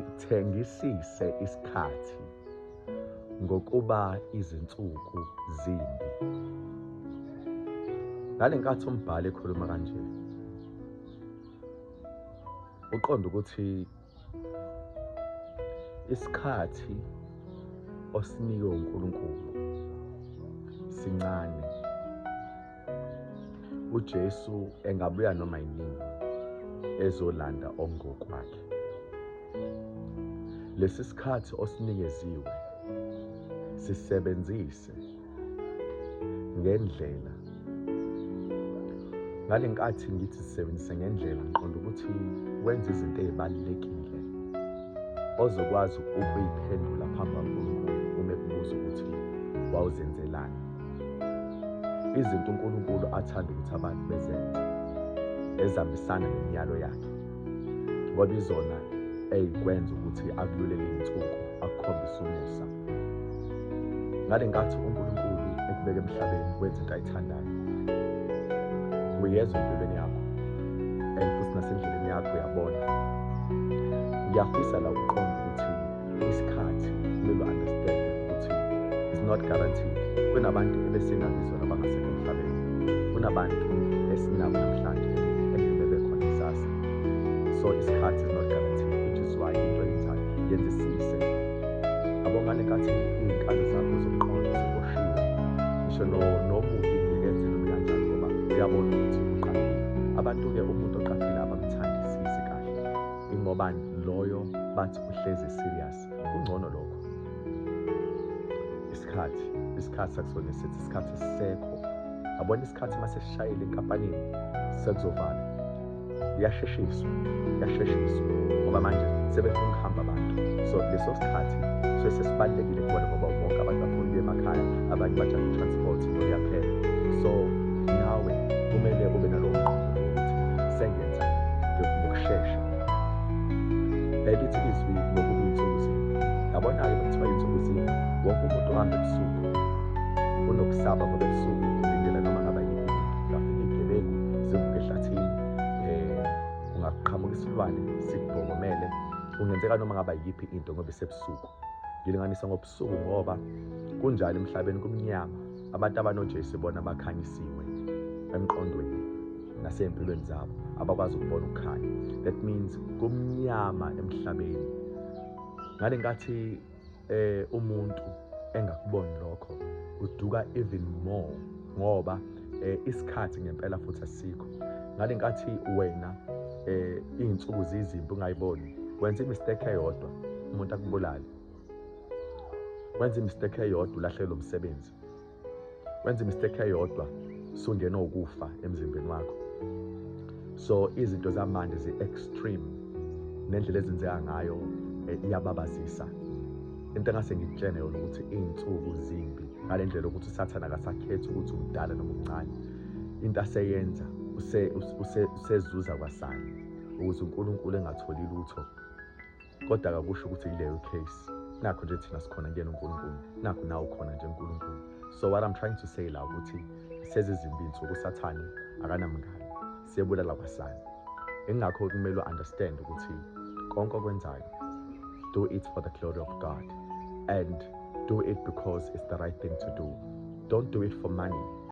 Sithengisise isikhathi ngokuba izinsuku zimbi. Ngale nkathi umbhali ekhuluma kanje, uqonda ukuthi isikhathi osinikwe uNkulunkulu sincane. UJesu engabuya noma yinini ezolanda ongokwakhe. Lesi sikhathi osinikeziwe sisebenzise ngendlela. Ngale nkathi ngithi sisebenzise ngendlela, ngiqonda ukuthi wenze izinto ey'balulekile ozokwazi ukuyiphendula phambi kaNkulunkulu uma ekubuza ukuthi wawuzenzelani. Izinto uNkulunkulu athanda ukuthi abantu bezenze ezihambisana nemiyalo yakhe, ngoba izona ey'kwenza ukuthi akululele iy'nsuku, akukhombise umusa. Ngale nkathi uNkulunkulu ekubeka emhlabeni wenza into ayithandayo, uyezwa empilweni yakho and futhi nasendleleni yakho uyabona. Ngiyafisa la uqonda ukuthi isikhathi kumele u-understand ukuthi is not guaranteed. Kunabantu ebesinabo izolo abangasekho emhlabeni, kunabantu esinabo namhlanje engeke bebe khona kusasa. So isikhathi is not guaranteed, which is why into oyenzayo yenzisise. Yabo, ngale nkathi iy'nkalo zakho zomqondo ziboshiwe, ngisho nomubi ngeke enze noma kanjani ngoba uyabona ukuthi uqaphile. Abantu-ke umuntu oqaphile abamthandisisi kahle, ingoba loyo bathi uhlezi serious. Kungcono lokho. Isikhathi, isikhathi sakusona sithi isikhathi sisekho. Yabona isikhathi uma sesishayile enkampanini sekuzovalwa. Kuyasheshiswa, kuyasheshiswa ngoba manje sebefuna ukuhamba abantu. So leso sikhathi suke sesibalulekile kubona ngoba wonke abantu bafuna ukuya emakhaya, abanye bajahe i-transport kuyaphela. So nawe kumele ube nalowo mqondo ukuthi sengenza ngokushesha. Lithi izwi ngokuba iy'nsuku zimbi. Yabona-ke bekuthiwa iy'nsuku zimbi, wonke umuntu ohamba ebusuku unokusaba ngoba ebusuku ulindela noma ngaba yini into. Kungafika iy'gebengu zivuke ehlathini, kungaqhamuka isilwane sikubhongomele, kungenzeka noma ngaba yiphi into ngoba isebusuku. Ngilinganisa ngobusuku ngoba kunjalo emhlabeni, kumnyama. Abantu abanoJesu bona bakhanyisiwe emqondweni nasey'mpilweni zabo, abakwazi ukubona ukukhanya. That means kumnyama emhlabeni. Ngale nkathi umuntu engakuboni lokho, uduka even more ngoba isikhathi ngempela futhi asikho. Ngale nkathi wena iy'nsuku zizimbi ungayiboni, wenza i-mistake eyodwa umuntu akubulale. Wenza i-mistake eyodwa ulahlekelwe umsebenzi. Wenza i-mistake eyodwa sungena ukufa emzimbeni wakho. So izinto zamanje zi-extreme nendlela ezenzeka ngayo iyababazisa. Into engase ngikutshene yona ukuthi iy'nsuku zimbi ngale ndlela yokuthi uSathane akasakhethi ukuthi umdala noma umncane. Into aseyenza usezuza kwasani ukuze uNkulunkulu engatholi lutho. Kodwa akakusho ukuthi kuleyo case nakho nje thina sikhona kuyena uNkulunkulu, nakho nawe ukhona nje uNkulunkulu. So what I'm trying to say la ukuthi sezizimbi insuku, uSathane akanamngani, siyebulala kwasani. Ingakho kumele u-understand ukuthi konke okwenzayo, do it for the glory of God and do it because it's the right thing to do. Don't do it for money.